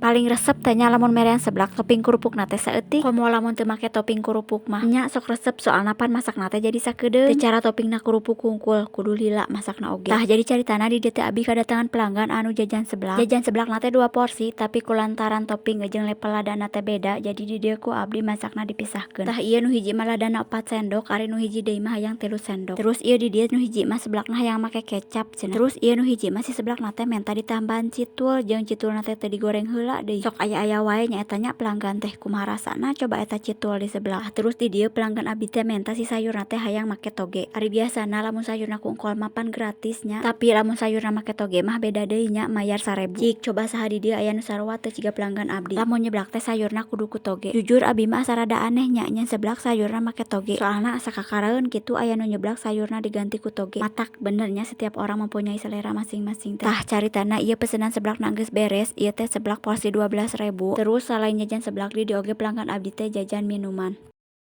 Paling resep teh nya lamun merean seblak topping kerupukna teh saeutik, komo lamun teu make topping kerupuk mah nya sok resep, soalna pan masakna teh jadi sakedeung. Teu cara toppingna kerupuk hungkul, kudu lila masakna oge. Tah, jadi caritana di dieu teh abi kadatangan pelanggan anu jajan seblak. Jajan seblakna teh dua porsi, tapi kulantaran topping jeung level ladana teh beda, jadi di dieu ku abdi masakna dipisahkeun. Tah, ieu nu hiji mah ladana 4 sendok, ari nu hiji deui mah hayang 3 sendok. Terus ieu di dieu nu hiji mah seblakna hayang make kecap cenah. Terus ieu nu hiji mah si seblakna teh menta ditambahan citul, jeung citulna teh teu digoreng heula deui. Sok aya-aya wae nya eta nya pelanggan teh, kumaha rasana coba eta citul di seblak. Terus di dieu pelanggan abdi teh menta si sayurna teh hayang make toge. Ari biasana lamun sayurna ku engkol mah pan gratis nya, tapi lamun sayurna make toge mah beda deui nya, mayar 1000. Cik, coba saha di dieu aya nu sarua teu jiga pelanggan abdi, lamun nyeblak teh sayurna kudu ku toge? Jujur abi mah asa rada aneh nya nyieun seblak sayurna make toge, soalna asa kakaraeun kitu aya nu nyeblak sayurna diganti ku toge. Matak bener nya, setiap orang mempunyai selera masing-masing teh. Tah, caritana ieu pesenan seblakna geus beres. Ieu teh seblak porsi 12.000. Terus salain jajan seblak, di dieu oge pelanggan abdi teh jajan minuman.